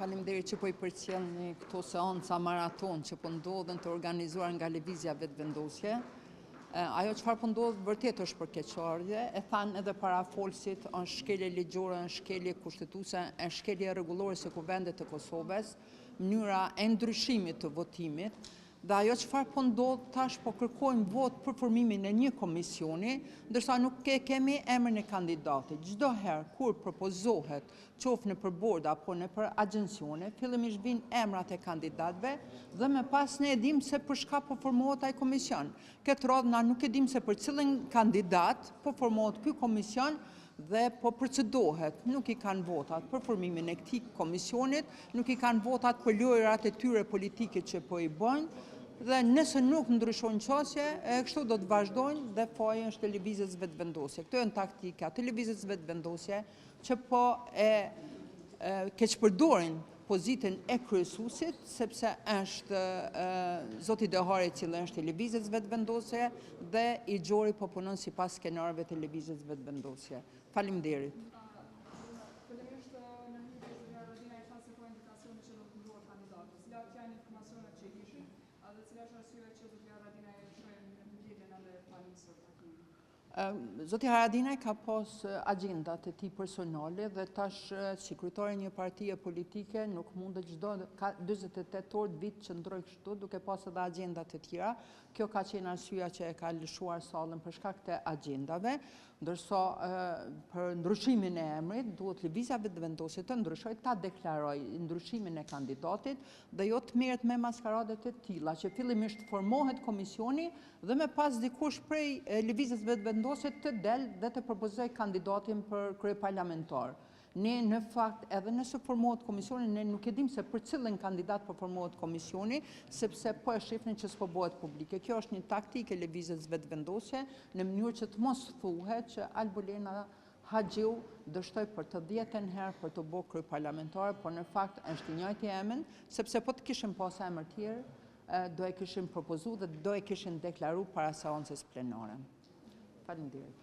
Faleminderit që po i përcjellni këto seanca maratonë që po ndodhen të organizuar nga Lëvizja Vetëvendosje. Ajo çfarë po ndodh vërtet është për keqardhje, e thanë edhe parafolësit, është shkelje ligjore, është shkelje kushtetuese, është shkelje e rregullores së Kuvendit të Kosovës, mënyra e ndryshimit të votimit. Dhe ajo çfarë po ndodh tash po kërkojmë votë për formimin e një komisioni, ndërsa nuk e kemi emrin e kandidatit. Çdo herë kur propozohet, qoftë nëpër borde apo nëpër agjencione, fillimisht vijnë emrat e kandidatëve dhe më pas ne e dimë se për çka po formohet ai komision. Këtë radhë na nuk e dimë se për cilin kandidat po formohet ky komision dhe po procedohet, nuk i kanë votat për formimin e këtij komisionit, nuk i kanë votat për lojërat e tyre politike që po i bëjnë, dhe nëse nuk ndryshojnë qasje, e kështu do të vazhdojnë dhe faji është i Lëvizjes Vetëvendosje. Këto janë taktika të Lëvizjes Vetëvendosje që po e keqpërdorin pozitën e kryesuesit, sepse është zoti Dehari i cili është i Lëvizjes Vetëvendosje dhe i gjori po punon sipas skenarëve të Lëvizjes Vetëvendosje. Faleminderit. Fillimisht në hyrje zoti Haradinaj tha se ka indikacione që do të ndërrohet kandidati. Cilat janë informacionet që ishin dhe cila është arsyeja që zoti Haradinaj e lëshoi mbledhjen edhe pa nisur takimi? Zoti Haradinaj ka pas agjendat e tij personale dhe tash si kryetar i një partie politike nuk mundet çdo 48 orë të vijë të qëndrojë kështu duke pas edhe agjendat të tjera. Kjo ka qenë arsyeja që e ka lëshuar sallën për shkak të agjendave, ndërsa për ndryshimin e emrit duhet Lëvizja Vetëvendosje të ndryshojë ta deklarojë ndryshimin e kandidatit dhe jo të merret me maskarade të tilla që fillimisht formohet komisioni Dhe me pas dikush prej Lëvizjes Vetëvendosje të del dhe të propozojë kandidatin për kryeparlamentar. Ne në fakt edhe nëse formohet komisioni, ne nuk e dimë se për cilin kandidat po formohet komisioni, sepse po e shihni që s'po bëhet publike. Kjo është një taktikë e Lëvizjes Vetëvendosje në mënyrë që të mos thuhet që Albulena Haxhiu dështoi për të dhjetën herë për t'u bërë kryeparlamentare, por në fakt është i njëjti emër, sepse po të kishim pas emër tjerë, do e kishin propozu dhe do e kishin deklaru para seancës plenare. Faleminderit.